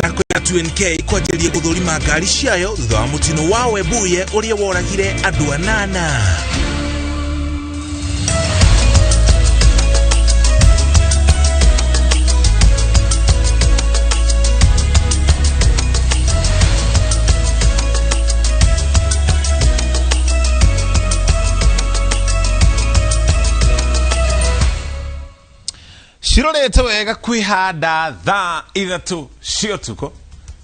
Sacco ya 2NK kwanjĩrĩria gũthũrima ngari ciayo thutha wa mũtino wa Webuye ũrĩa woragire andũ anana. Cirorete wega kwihanda thaa 3 cia ũtukũ.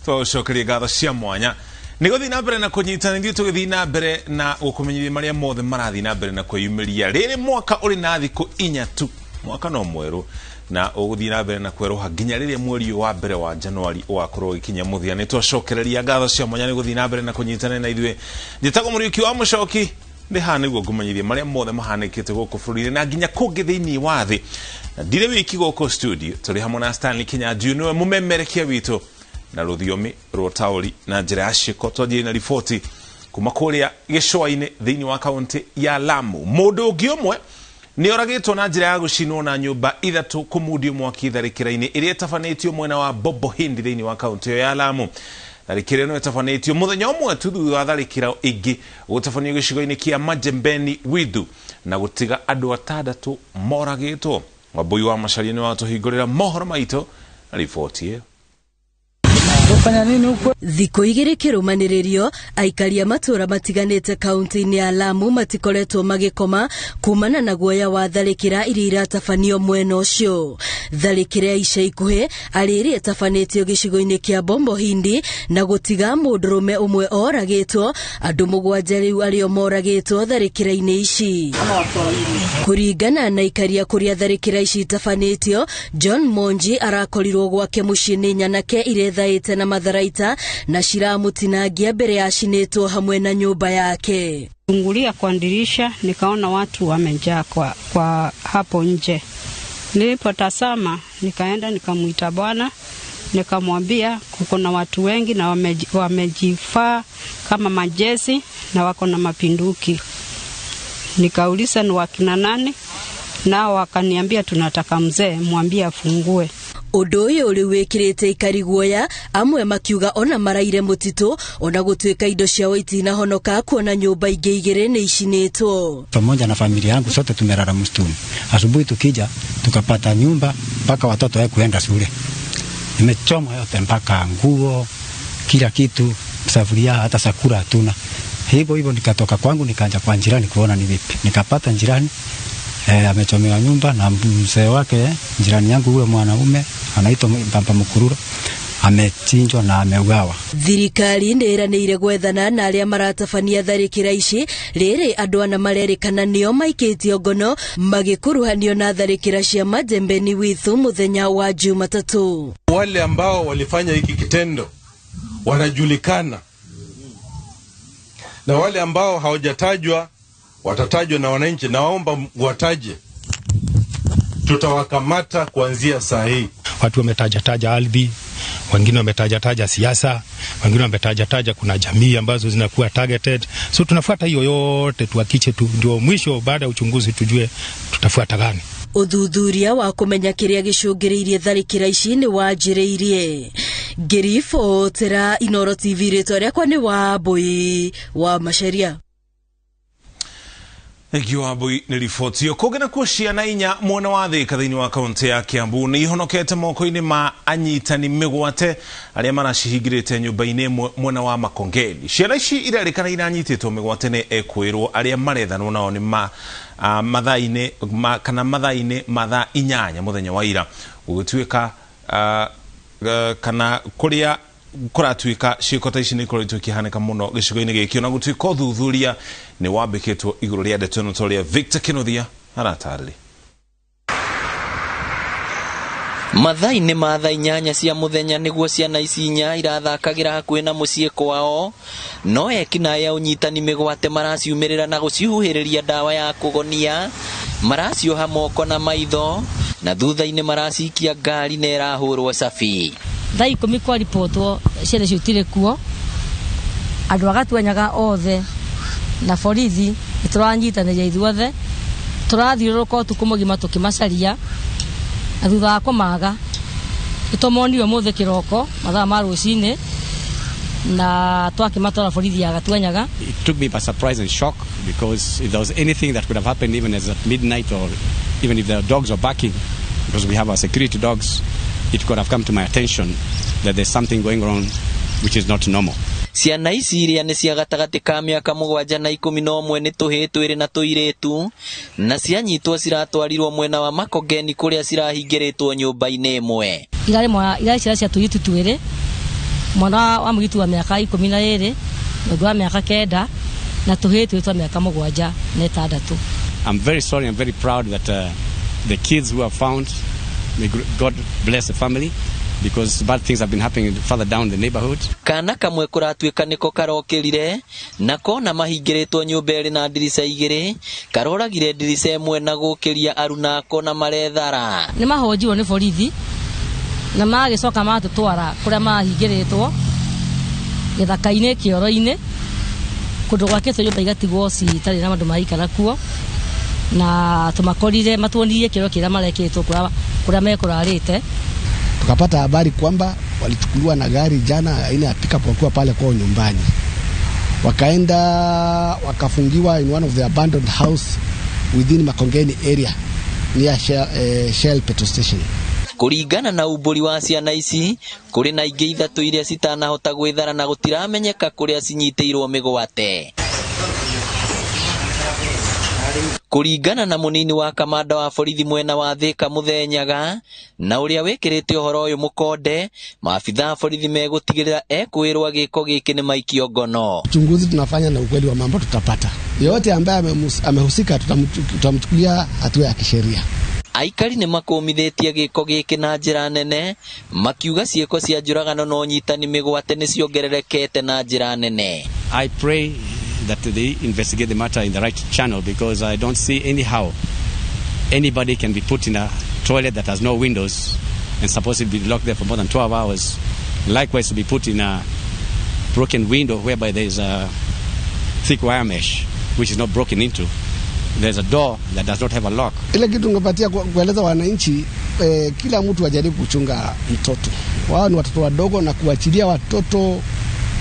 Twagũcokeria ngatho cia mwanya nĩ gũthiĩ na mbere na kũnyitana ithuĩ tũgĩthiĩ na mbere na gũkũmenyithia marĩa mothe marathiĩ na mbere na kwĩyumĩria. Rĩrĩ mwaka ũrĩ na thikũ 4 tu, mwaka no mwerũ na ũgũthiĩ na mbere na kwerũha nginya rĩrĩa mweri ũyũ wa mbere wa Januari ũgakorwo ũgĩkinya mũthia. Nĩ twacokereria ngatho cia mwanya nĩ gũthiĩ na mbere na kũnyitana na ithuĩ. Njĩtagwo Mũriũki wa Mũcoki, ndĩ haha nĩguo ngũmenyithie marĩa mothe mahanĩkĩte gũkũ bũrũri-inĩ na nginya kũngĩ thĩinĩ wa thĩ. Na ndirĩ wiki gũkũ studio, tũrĩ hamwe na Stanley Kinyanjui, nĩwe mũmemerekia witũ na rũthiomi rwa ũtaũri na njĩra ya ciĩko. Twanjirie na riboti kuma kũrĩa gĩcũa-inĩ thĩinĩ wa kaunti ya Lamu. Mũndũ ũngĩ ũmwe nĩ oragĩtwo na njĩra ya gũcinwo na nyũmba 3 kũmundio mwaki tharĩkĩra-inĩ ĩrĩa ĩtabanĩtio mwena wa Bobo Hindi thĩinĩ wa kaunti ĩyo ya Lamu. Tharĩkĩra ĩno ĩtabanĩtio mũthenya ũmwe tu thutha wa tharĩkĩra ĩngĩ gũtabanio gĩcigo-inĩ kĩa Majembeni Withu na gũtiga andũ 6 moragĩtwo. Wambui wa Macharia nĩ watũhingũrĩra mohoro maitũ na riboti ĩyo. Thikũ 2 kĩrũmanĩrĩrio, aikari a matũũra matiganĩte kaunti-inĩ ya Lamu matikoretwo magĩkoma kumana na guoya wa tharĩkĩra iria iratabanio mwena ũcio. Tharĩkĩra ya ica ikuhĩ arĩ ĩrĩa ĩtabanĩtio gĩcigo-inĩ kĩa Bombo Hindi na gũtiga mũndũrũme ũmwe oragĩtwo, andũ 7 rĩu arĩo moragĩtwo tharĩkĩra-inĩ ici. Kũringana na aikaria kũrĩa tharĩkĩra ici itabanĩtio, John Monji arakorirwo gwake mũciĩ nĩ nyanake irethaĩte na matharaita na ciramũtinangia mbere ya acinĩtwo hamwe na nyũmba yake. Fungulia kwa dirisha nikaona watu wamejaa kwa hapo nje. Nilipotazama nikaenda nikamuita bwana, nikamwambia kuko na watu wengi na wamejifaa kama majezi na wako na mapinduki. Nikauliza ni wakina nani, nao wakaniambia tunataka mzee, mwambie afungue. Ũndũ ũyũ ũrĩ wĩkĩrĩte ikari guoya, amwe makiuga ona maraire mũtitũ, ona gũtuĩka indo ciao itinahonoka kuona nyũmba ingĩ 2 nĩ icinĩtwo. Pamoja na familia yangu sote tumelala msituni. Asubuhi tukija tukapata nyumba mpaka watoto wao kuenda shule. Imechoma yote mpaka nguo, kila kitu, safuria hata chakula hatuna. Hivyo hivyo nikatoka kwangu nikaanza kwa jirani kuona ni vipi. Nikapata jirani amechomewa nyumba na mzee wake, jirani yangu yule mwanaume anaitwa Baba Mkurura, amechinjwa na ameuawa. Thirikari nĩ ĩranĩire gwethana na arĩa maratabania tharĩkĩra ici, rĩrĩ andũ ana marerĩkana nĩo maikĩtio ngono magĩkuruhanio na tharĩkĩra cia Majembeni Withu mũthenya wa Jumatatũ. Wale ambao walifanya hiki kitendo wanajulikana, na wale ambao hawajatajwa watatajwa na wananchi. Naomba wataje, tutawakamata kuanzia saa hii. Watu wametaja taja ardhi, wengine wametaja taja siasa, wengine wametaja taja kuna jamii ambazo zinakuwa targeted. So tunafuata hiyo yote tuhakikishe tu ndio mwisho, baada ya uchunguzi tujue tutafuata gani. Ũthuthuria wa kũmenya kĩrĩa gĩcũngĩrĩirie tharĩkĩra ici nĩ wanjĩrĩirie. Ngĩribotera Inooro TV, rĩtwa rĩakwa nĩ Wambui wa Macharia. Thank you, Wambui, nĩ riboti ĩyo. Kũngĩ nakuo ciana 4 mwena wa Thĩka thĩinĩ wa kaunti ya Kiambu nĩ ihonokete moko-inĩ ma anyitani mĩgwate arĩa maracihingĩrĩte nyũmba-inĩ ĩmwe mwena wa Makongeni. Ciana ici irerĩkana iranyitĩtwo mĩgwate nĩ ekwĩrwo arĩa marethanwo nao nĩ ma, mathaa-inĩ ma, kana mathaa-inĩ mathaa 8 mũthenya wa ira. Gũgĩtuĩka, kana kũrĩa kũratuĩka ciĩko ta ici nĩ ikoretwo ikĩhanĩka mũno gĩcigo-inĩ gĩkĩ, ona gũtuĩka ũthuthuria nĩ wambĩkĩtwo igũrũ rĩa ndeto ĩno ta ũrĩa Victor Kĩnuthia aratarĩria. Mathaa-inĩ ma thaa 8 cia mũthenya nĩguo ciana ici 4 irathakagĩra hakuhĩ na mũciĩ kwao, no ekinaĩ a ũnyitani mĩgwate maraciumĩrĩra na gũcihuhĩrĩria ndawa ya kũgonia, maracioha moko na maitho, na thutha-inĩ maracikia ngari na ĩrahũrwo cabi. Thaa 10 kwa ripotwo ciana icio itirĩ kuo, andũ agatuanyaga othe na borithi nĩtũranyitanĩria ithuothe, tũrathiũrũrũka ũtukũ mũgima tũkĩmacaria, na thutha wa kũmaga Nĩtũmonire ũmũthĩ kĩroko mathaa ma rũcinĩ na twakĩmatwara borithi ya Gatuanyaga. It took me by surprise and shock because if there was anything that could have happened even as at midnight or even if the dogs were barking, because we have our security dogs, it could have come to my attention that there's something going on which is not normal. Ciana ici iria nĩ cia gatagatĩ ka mĩaka 7 na 11 nĩ tũhĩĩ twĩrĩ na tũirĩtu, na cianyitwo ciratwarirwo mwena wa Makongeni kũrĩa cirahingĩrĩtwo nyũmba-inĩ ĩmwe. Irarĩ mwana irarĩ ciana cia tũirĩtu twĩrĩ, mwana wa mũirĩtu wa mĩaka 12 na ũngĩ wa mĩaka 9 na tũhĩĩ twĩrĩ twa mĩaka 7 na 6. I'm very sorry, I'm very proud that the kids who are found, may God bless the family, because bad things have been happening further down the neighborhood. Kana kamwe kũratuĩka nĩko karokĩrire na kona mahingĩrĩtwo nyũmba ĩrĩ na ndirica igĩrĩ, karoragire ndirica ĩmwe na gũkĩria arunako na marethara. Nĩ mahũnjirwo nĩ borithi na magĩcoka matũtwara kũrĩa mahingĩrĩtwo gĩthaka-inĩ kĩoro-inĩ kũndũ gwakĩtwo nyũmba igatigwo citarĩ na andũ maraikara kuo, na tũmakorire matuonirie kĩoro kĩrĩa marekĩtwo kũrĩa mekũrarĩte. Tukapata habari kwamba walichukuliwa na gari jana aina ya pickup wakiwa pale kwao nyumbani, wakaenda wakafungiwa in one of the abandoned house within Makongeni area near Shell petrol station. Kũringana na umbũri wa ciana ici, kũrĩ na ingĩ 3 iria citanahota gwĩthara na gũtiramenyeka kũrĩa cinyitĩirwo mĩgwate. Kũringana na mũnini wa kamanda wa borithi mwena wa Thika Mũthenyaga na ũrĩa wĩkĩrĩte ũhoro ũyũ mũkonde, maabitha a borithi megũtigĩrĩra ekwĩrwo gĩko gĩkĩ nĩ maikio ngono. Uchunguzi tunafanya na ukweli wa mambo tutapata. Yeyote ambaye amehusika tutamchukulia hatua ya kisheria. Aikari nĩ makũmithĩtie gĩko gĩkĩ na njĩra nene, makiuga ciĩko cia njũragano na ũnyitani mĩgwate nĩ ciongererekete na njĩra nene. I pray that they investigate the matter in the right channel, because I don't see anyhow anybody can be put in a toilet that has no windows and supposed to be locked there for more than 12 hours. Likewise, to be put in a broken window whereby there is a thick wire mesh which is not broken into. There's a door that does not have a lock. Ile kitu ningepatia kueleza wananchi, kila mtu ajaribu kuchunga mtoto. Wao ni watoto wadogo, na kuachilia watoto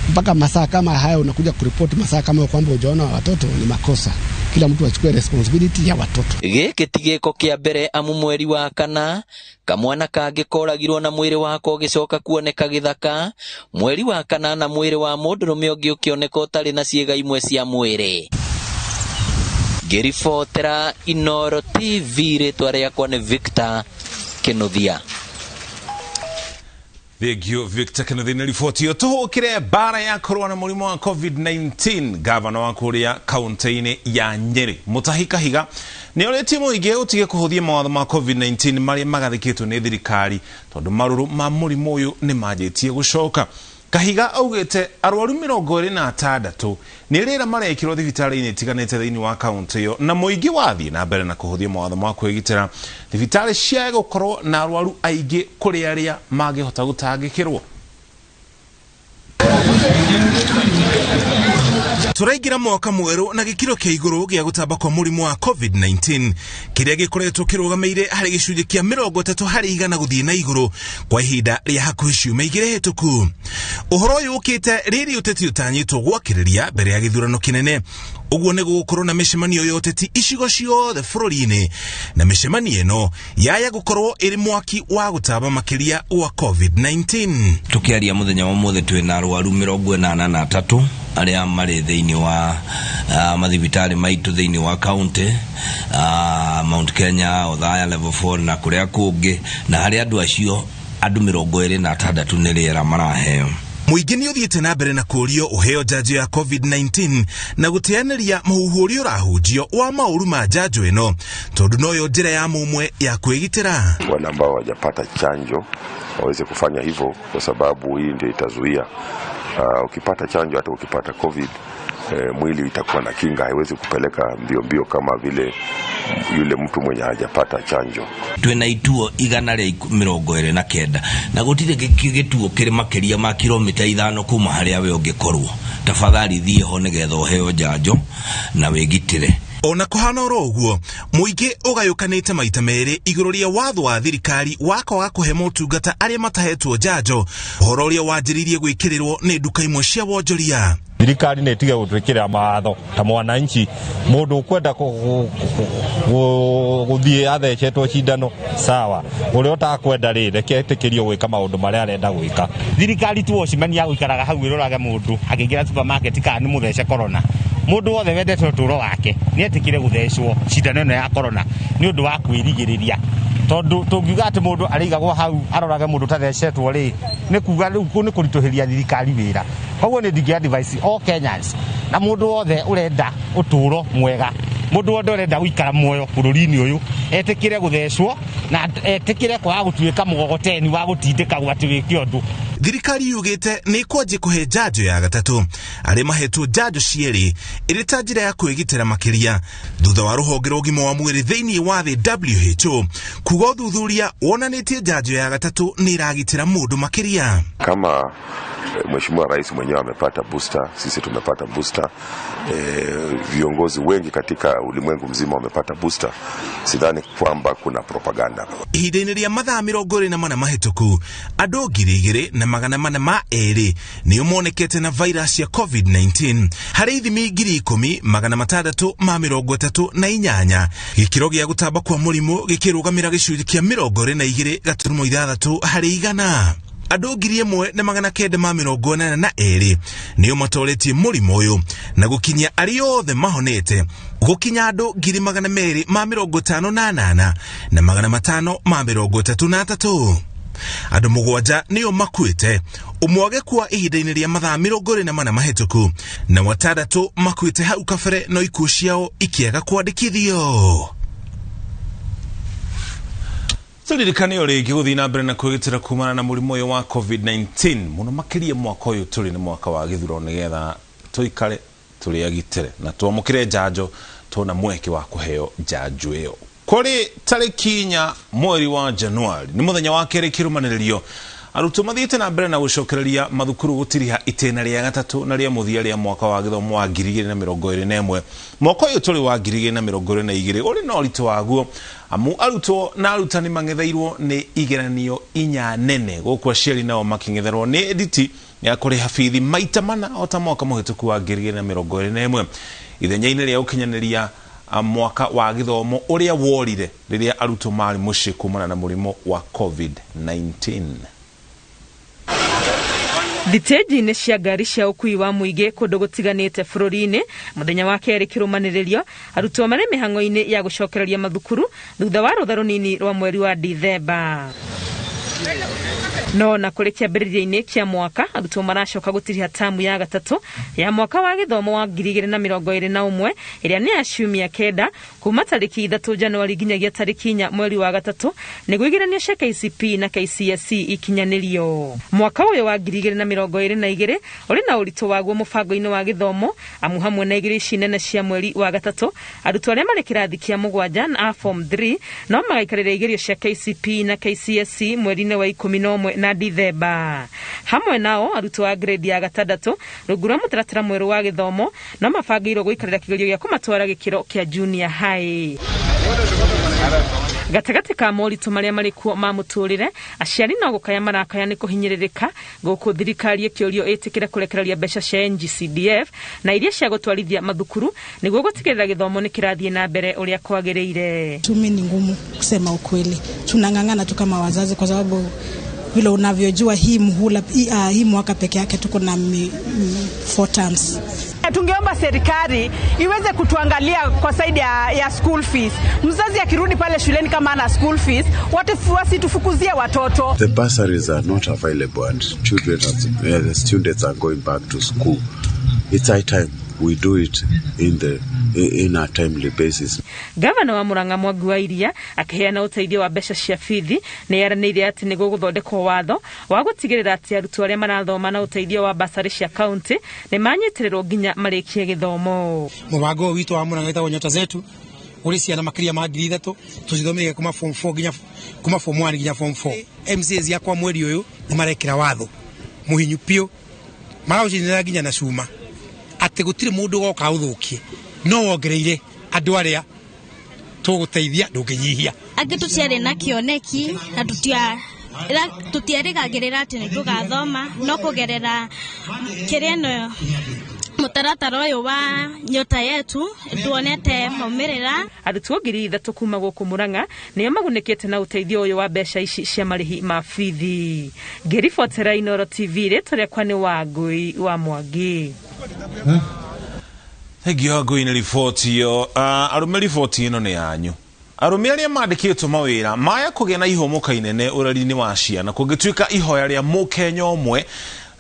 mpaka masaa kama haya unakuja kuripoti masaa kama kwamba hujaona watoto ni makosa. Kila mtu achukue responsibility ya watoto. Gĩkĩ ti gĩko kĩa mbere amu mweri wa kana kamwana kangĩ koragirwo na mwĩrĩ wako ũgĩcoka kuoneka gĩthaka, mweri wa kanana mwĩrĩ wa mũndũrũme ũngĩ ũkĩoneka ũtarĩ na ciĩga imwe cia mwĩrĩ. Ngĩribotera Inooro TV, rĩtwa rĩakwa nĩ Victor Kĩnuthia. Thank you Victor Kĩnuthia nĩ riboti ĩyo. Tũhũkĩre mbara ya kũrũa na mũrimũ wa COVID-19. Gavana wa kũrĩa kaunti-inĩ ya Nyĩrĩ Mutahi Kahiga nĩ orĩtie mũingĩ ũtige kũhũthia mawatho ma COVID-19 marĩa magathĩkĩtwo nĩ thirikari tondũ marũrũ ma mũrimũ ũyũ nĩ manjĩtie gũcoka. Kahiga augĩte arwaru 26 nĩ rĩra marekĩrwo thibitarĩ-inĩ itiganĩte thĩinĩ wa kaunti ĩyo, na mũingĩ wathiĩ na mbere na kũhũthia mawatho ma kwĩgitĩra thibitarĩ ciage gũkorwo na arwaru aingĩ kũrĩ arĩa mangĩhota gũtangĩkĩrwo. Tũraingĩra mwaka mwerũ na gĩkĩro kĩa igũrũ gĩa gũtamba kwa mũrimũ wa COVID-19 kĩrĩa gĩkoretwo kĩrũgamĩire harĩ gĩcunjĩ kĩa 30% gũthiĩ na igũrũ kwa ihinda rĩa hakuhĩ ciumia 2 hĩtũku. Ũhoro ũyũ ũkĩte rĩrĩ ũteti ũtanyĩtwo gwakĩrĩria mbere ya gĩthurano kĩnene. Ũguo nĩ gũgũkorwo na mĩcemanio ya ũteti icigo ciothe bũrũri-inĩ, na mĩcemanio ĩno yaya gũkorwo ĩrĩ mwaki wa gũtamba makĩria wa COVID-19. Tũkĩaria mũthenya wa ũmũthĩ twĩna arwaru 83 arĩa marĩ thĩinĩ wa mathibitarĩ maitũ thĩinĩ wa county, Mount Kenya, Othaya level 4 na kũrĩa kũngĩ, na harĩ andũ acio andũ 26 nĩ rĩera maraheo. Mũingĩ nĩ ũthiĩte na mbere na kũũrio ũheo njanjo ya COVID-19 na gũteanĩria mũhuhu ũrĩa ũrahunjio wa maũru ma njanjo ĩno tondũ noyo njĩra ya mũmwe ya kwĩgitĩra. Wale ambao hawajapata chanjo waweze kufanya hivyo kwa sababu hii ndio itazuia. Ukipata chanjo hata ukipata COVID, mwili itakuwa na kinga, haiwezi kupeleka mbio mbio kama vile yule mtu mwenye hajapata chanjo. Twina ituo 129 na gutire gituo kiri makiria ma kilomita 5 kuma haria we ungikorwo. Tafadhali thie ho nigetha uheo njanjo na wigitire. Ona kuhana oro uguo muingi ugayukanite maita meri iguru ria watho wa thirikari wa kwaga kuhe motungata aria matahetwo njanjo, uhoro uria wanjiririe gwikirirwo ni nduka imwe cia wonjoria. Thirikari nä tige gå twä kä ra mawatho ta mwananchi må ndå ũkwenda gå thiä athecetwo cindano sawa, å rä a ũtakwenda rä reke etä gwä ka maå ndå marä a arenda gwä ka. Thirikari tu watchman ya gũikaraga hau ĩrorage mũndũ akĩingĩra supermarket kana nĩ mũthece corona. Mũndũ wothe wendete ũtũũro wake nĩ etĩkĩre gũthecwo cindano ĩno ya corona nĩ ũndũ wa kwĩrigĩrĩria, tondũ tũngiuga atĩ mũndũ arĩigagwo hau arorage mũndũ ũtathecetwo rĩ, nĩ kuga rĩu nĩ kũritũhĩria thirikari wĩra. Koguo nĩ ndingĩ advise all Kenyans na mũndũ wothe ũrenda ũtũũro mwega, mũndũ wothe ũrenda gũikara muoyo bũrũri-inĩ ũyũ etĩkĩre gũthecwo na etĩkĩre kwaga gũtuĩka mũgogoteni wa gũtindĩkagwo atĩ wĩke ũndũ. Thirikari yugĩte nĩ ĩkwanjia kũhe njanjo ya gatatũ arĩa mahetwo njanjo cierĩ ĩrĩ ta njĩra ya kwĩgitĩra makĩria, thutha wa rũhonge rwa ũgima wa mwĩrĩ thĩinĩ wa thĩ WHO kuga ũthuthuria wonanĩtie njanjo ya gatatũ nĩ ĩragitĩra mũndũ makĩria. Kama Mheshimiwa Rais mwenyewe amepata booster, sisi tumepata booster, viongozi wengi katika ulimwengu mzima wamepata booster, sidhani kwamba kuna propaganda. Ihinda-inĩ rĩa mathaa 24 mahĩtũku andũ 2402 nĩo monekete na virus ya COVID-19 harĩ ithimi 10,638. Gĩkĩro gĩa gũtamba kwa mũrimũ gĩkĩrũgamĩra gĩcunjĩ kĩa 22.6 harĩ igana. Andũ 1982 nĩo matoretie mũrimũ ũyũ na gũkinyia arĩa othe mahonete gũkinya andũ 258 na 533. Andũ 7 nĩo makuĩte, ũmwe agĩkua ihinda-inĩ rĩa mathaa 24 mahĩtũku na 6 makuĩte hau kabere no ikuũ ciao ikĩaga kwandĩkithio. Turirikane o rĩngĩ gũthiĩ na mbere na kwĩgitĩra kumana na mũrimũ ũyũ wa COVID-19 mũno makĩria mwaka ũyũ tũrĩ nĩ mwaka wa gĩthurano, nĩgetha tũikare tũrĩ agitĩre na twamũkĩre njanjo tuona mweke wa kũheo njanjo ĩyo. Kũrĩ tarĩki 4 mweri wa Januari nĩ mũthenya wa kerĩ kĩrũmanĩrĩrio arutwo mathiĩte na mbere na gũcokereria mathukuru gũtiriha itĩna rĩa gatatũ na rĩa mũthia rĩa mwaka wa gĩthomo wa 2021. Mwaka ũyũ tũrĩ wa 2022 ũrĩ na ũritũ waguo, amu arutwo na arutani mang'etheirwo nĩ igeranio 4 nene, gũkũ aciari nao makĩng'etherwo nĩ nditi ya kũrĩha bithi maita mana o ta mwaka mũhĩtũku wa 2021. Ithenya-inĩ rĩa gũkinyanĩria mwaka wa gĩthomo ũrĩa worire rĩrĩa arutwo marĩ mũciĩ kumana na mũrimũ wa COVID-19. Thitĩnji-inĩ cia ngari cia ũkui wa mũingĩ kũndũ gũtiganĩte bũrũri-inĩ mũthenya wa kerĩ kĩrũmanĩrĩrio arutwo marĩ mĩhang'o-inĩ ya gũcokereria mathukuru thutha wa rũtha rũnini rwa mweri wa Dithemba. No na kũrĩ kĩambĩrĩria-inĩ kĩa mwaka arutwo maracoka gũtiriha tamu ya gatatũ ya mwaka wa gĩthomo wa 2021 ĩrĩa nĩ ya ciumia 9 kuma tarĩki 3 Januari nginyagia tarĩki 4 mweri wa gatatũ nĩguo igeranio cia KCP na KCSE ikinyanĩrio. Mwaka ũyũ wa 2022 ũrĩ na ũritũ waguo mũbango-inĩ wa gĩthomo, amu hamwe na igerio ici nene cia mweri wa gatatũ arutwo arĩa marĩ kĩrathi kĩa 7 na form 3 no magaikarĩra igerio cia KCP na KCSE mweri-inĩ wa 11 na Dithemba. Hamwe nao arutwo a grade ya 6 rungu rwa mũtaratara mwerũ wa gĩthomo no mabangĩirwo gũikarĩra kĩgerio gĩa kũmatwara gĩkĩro kĩa junior high. Gatagatĩ ka moritũ marĩa marĩ kuo ma mũtũrĩre, aciari no gũkaya marakaya nĩ kũhinyĩrĩrĩka gũkũ thirikari ĩkĩũrio ĩtĩkĩre kũrekereria mbeca cia NGCDF na iria cia gũtwarithia mathukuru nĩguo gũtigĩrĩra gĩthomo nĩ kĩrathiĩ na mbere ũrĩa kwagĩrĩire. Tumi ni ngumu kusema ukweli, tunang'ang'ana tu kama wazazi kwa sababu vile unavyojua hii muhula hii mwaka peke yake tuko na 4 terms. Tungeomba serikali iweze kutuangalia kwa side ya school fees. Mzazi akirudi pale shuleni kama ana school fees, wasitufukuzie watoto. The bursaries are not available and children the students are going back to school. It's high time we do it in a timely basis. Gavana wa Murang'a Mwangi wa Iria akiheana ũteithio wa mbeca cia bithi nĩ eranĩire atĩ nĩ gũgũthondekwo watho wa gũtigĩrĩra atĩ arutwo arĩa marathoma na ũteithio wa basarĩ cia kaunti nĩ manyitĩrĩrwo nginya marĩkie gĩthomo. Mũbango witũ wa Murang'a wĩtagwo Nyota Zetu ũrĩ ciana makĩria ma 3,000 tũcithomithia kuma form 4 nginya kuma form 1 nginya form 4. MCAs yakwa mweri ũyũ nĩ marekĩra watho mũhinyu piũ maraũcinĩra nginya na cuma atĩ gũtirĩ mũndũ ũgoka ũthũkie no wongereire Andũ arĩa tũgũteithia ndũngĩnyihia. Angĩ tũtiarĩ na kĩoneki na tũtiarĩgagĩrĩra atĩ nĩ tũgathoma, no kũgerera kĩrĩa ĩno mũtaratara ũyũ wa Nyota Yetu tuonete maumĩrĩra. Arutwo 3,000 kuma gũkũ Murang'a nĩo magunĩkĩte na ũteithio ũyũ wa mbeca ici cia marĩhi ma bithi. Ngĩribotera Inooro TV, rĩtwa rĩakwa nĩ Wangũi wa Mwangi. Thengiũ Wangũi nĩ riboti ĩyo. Arũme, riboti ĩno nĩ yanyu. Arũme arĩa mandĩkĩtwo mawĩra maya kũgĩa na ihũmũka inene ũreri-inĩ wa ciana kũngĩtuĩka ihoya rĩa mũkenya ũmwe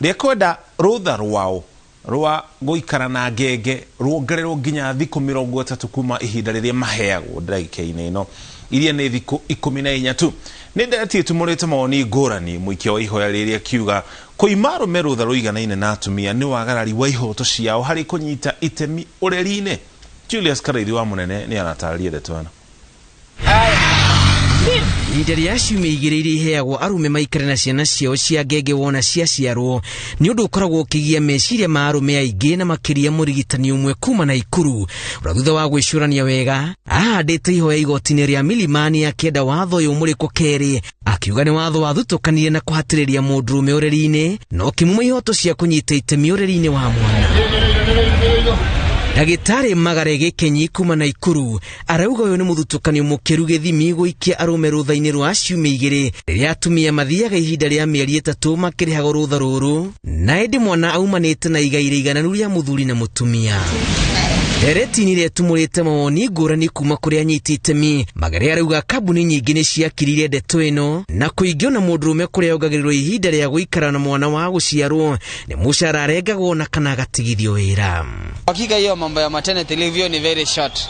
rĩa kwenda rũtha rwao rwa gũikara na ngenge ruongererwo nginya thikũ 30 kuma ihinda rĩrĩa maheagwo ndagĩka-inĩ ĩno iria nĩ thikũ 14 tu. Nĩ ndereti ĩtumũrĩte mawoni ngũrani mũikia wa ihoya rĩrĩa akiuga kũima arũme rũtha rũiganaine na atumia nĩ wagarari wa ihoto ciao harĩ kũnyita itemi ũreri-inĩ. Julius Karaithi wa Mũnene nĩ aratarĩria ndeto ĩno. Ihinda rĩa ciumia igĩrĩ iria iheagwo arũme maikare na ciana ciao cia ngenge wona ciaciarwo nĩ ũndũ ũkoragwo ũkĩgia meciria ma arũme aingĩ na makĩria mũrigitani ũmwe kuma Naikuru ũrĩa thutha wa gwĩcũrania wega ahandĩte ihoya igoti-inĩ rĩa Milimani akĩenda watho ũyũ mũrĩkwo kerĩ, akiuga nĩ watho wathutũkanire na kũhatĩrĩria mũndũrũme ũreri-inĩ na ũkĩmuma ihoto cia kũnyita itemi ũreri-inĩ wa mwana. Ndagĩtarĩ Magare Gĩkenyi kuma Naikuru arauga ũyũ nĩ mũthutũkanio mũkĩru gĩthimi gũikia arũme rũtha-inĩ rwa ciumia igĩrĩ rĩrĩa atumia mathiaga ihinda rĩa mĩeri 3 makĩrĩhagwo rũtha rũrũ na ĩndĩ mwana aumanĩte na igai rĩigananu rĩa mũthuri na mũtumia. Ndereti-inĩ ĩrĩa ĩtumũrĩte mawoni ngũrani kuma kũrĩ anyiti itemi, Magare arauga kambuni nyingĩ nĩ ciakirire ndeto ĩno na kũingĩ ona mũndũrũme kũrĩa ongagĩrĩrwo ihinda rĩa gũikara na mwana wa gũciarwo nĩ mũcara arengagwo na kana agatigithio wĩra. Hakika hiyo mambo ya maternity leave hiyo ni very short.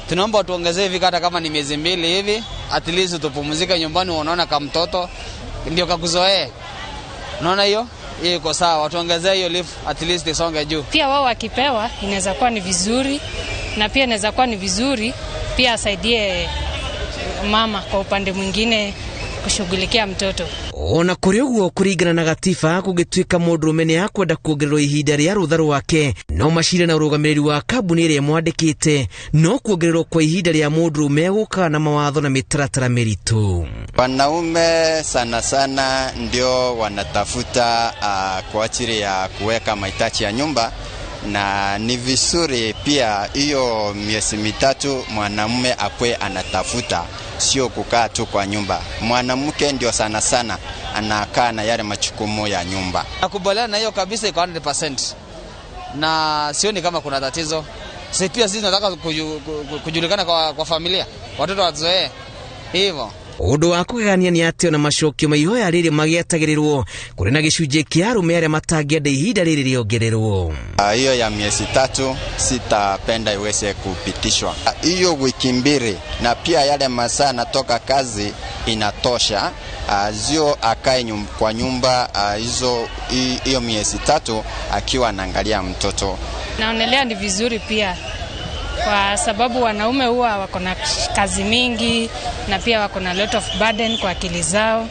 Tunaomba tuongezee hivi hata kama ni miezi 2 hivi, at least tupumzike nyumbani, unaona kama mtoto ndio kakuzoee. Unaona hiyo? Hiyo iko sawa, tuongezee hiyo leave at least isonge juu. Pia wao wakipewa inaweza kuwa ni vizuri, na pia inaweza kuwa ni vizuri pia asaidie mama kwa upande mwingine kushughulikia mtoto. Ona kũrĩ ũguo kũringana na gatiba kũngĩtuĩka mũndũrũme nĩ akwenda kuongererwo ihinda rĩa rũtha rwake no macire na ũrũgamĩrĩri wa kambuni ĩrĩa ĩmwandĩkĩte, no kuongererwo kwa ihinda rĩa mũndũrũme gũkaga na mawatho na mĩtaratara mĩritũ. Wanaume sana sana ndio wanatafuta kwa ajili ya kuweka mahitaji ya nyumba, na ni vizuri pia hiyo miezi 3 mwanamume akwe anatafuta, sio kukaa tu kwa nyumba. Mwanamke ndio sana sana anakaa na yale majukumu ya nyumba. Nakubaliana na hiyo kabisa iko 100%. Na sioni kama kuna tatizo. Sisi pia sisi tunataka kujulikana kwa familia, watoto wazoee hivyo. Ũndũ wa kũgegania nĩ atĩ ona macokio ma ihoya rĩrĩ magĩetagĩrĩrwo kũrĩ na gĩcunjĩ kĩa arũme arĩa matangĩenda ihinda rĩrĩ rĩongererwo. Hiyo ya miezi 3 sitapenda iweze kupitishwa. Hiyo wiki 2 na pia yale masaa natoka kazi inatosha. Zio akae kwa nyumba hizo hiyo miezi 3 akiwa anaangalia mtoto. Naonelea ni vizuri pia kwa sababu wanaume huwa wako na kazi mingi na pia wako na lot of burden kwa akili zao.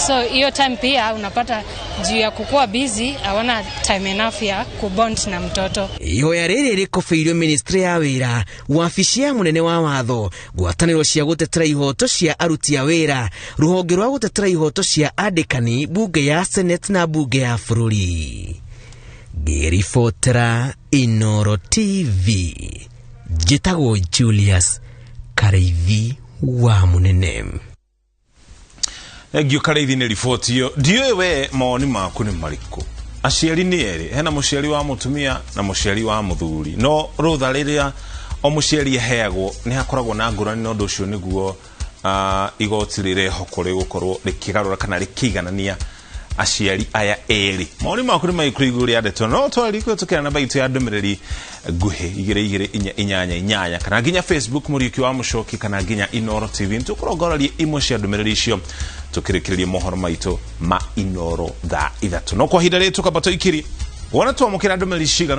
So hiyo time pia unapata juu ya kukua busy hawana time enough ya kubond na mtoto. Ihoya rĩrĩ rĩkobeirio ministry ya wĩra, wabici ya mũnene wa watho, ngwatanĩro cia gũtetera ihoto cia aruti a wĩra, rũhonge rwa gũtetera ihoto cia andĩkani, bunge ya Senate na bunge ya bũrũri. Ngĩribotera Inooro TV, njĩtagwo Julius Karaithi wa Mũnene. Thengiũ Karaithi nĩ riboti ĩyo. Ndiũĩ we mawoni maku nĩ marĩkũ? Aciari nĩ erĩ, hena mũciari wa mũtumia na mũciari wa mũthuri, no rũtha rĩrĩa o mũciari aheagwo nĩ hakoragwo na ngũrani, na ũndũ ũcio nĩguo igoti rĩrehokwo rĩgũkorwo rĩkĩgarũra kana rĩkĩiganania aciari aya erĩ. Mawoni maku nĩ marĩkũ igũrũ rĩa ndeto? No twarĩ kũhĩtũkĩra namba itũ ya ndũmĩrĩri nguhĩ 22488 kana nginya Facebook Mũriũki wa Mũcoki kana nginya Inooro TV. Nĩtũkũrongoreria imwe cia ndũmĩrĩri icio tũkĩrĩkĩrĩria mohoro maitũ ma Inooro thaa 3. No kwa ihinda rĩrĩ tũkamba tũikirie wona twamũkĩra ndũmĩrĩri cigana